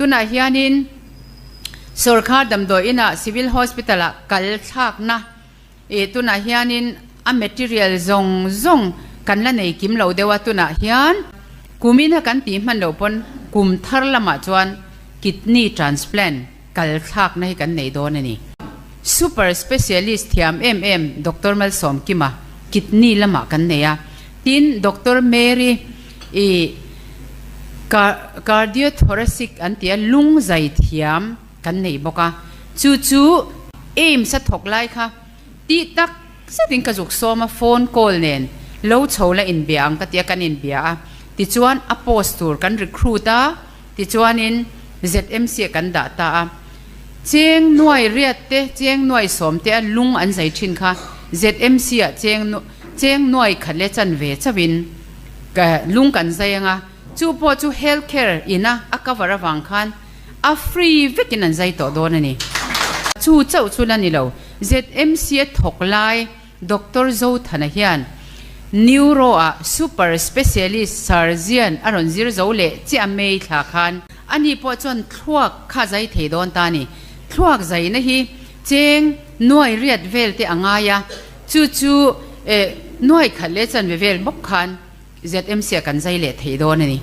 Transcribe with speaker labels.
Speaker 1: Tunah hianin Sorkar damdawi inah Civil Hospital ah kal thlakna ih tunah hianin a material zawng zawng kan la nei kim lo deuh a, tunah hian kumin a kan tih hman loh pawn kum thar lamah chuan kidney transplant kal thlakna hi kan nei dawn a ni. Super specialist thiam em em Doctor Malsawmkima kidney lamah kan nei a, tin Doctor Mary ih cardiothoracic an ti a, lung zai thiam kan nei bawk a, chu chu AIIMS a thawk lai kha tih tak zetin ka zuk sawm a, phone call nen lo chho la inbia ang ka ti a, kan inbia a, tichuan a post tur kan recruit a, tichuanin ZMC ah kan dah ta a, cheng nuai riat te, cheng nuai sawm te a lung an zai thin kha ZMC ah cheng cheng nuai khat leh chanve chauhin lung kan zai ang a, chu pawh chu health care ina a cover avang khan A free vekin an zai tawh dawn a ni. Chu chauh chu la ni lo. ZMC a thawk lai Doctor Zothana hian Neuro ah Super Specialist Surgeon a rawn zir zo leh chiah a May thla khan. Ani pawh chuan thluak kha zai thei dawn ta a ni. Thluak zaina hi cheng nuai riat vel te a ngai a, chu chu nuai khat leh chanve vel bawk khan ZMC ah kan zai leh thei dawn a ni.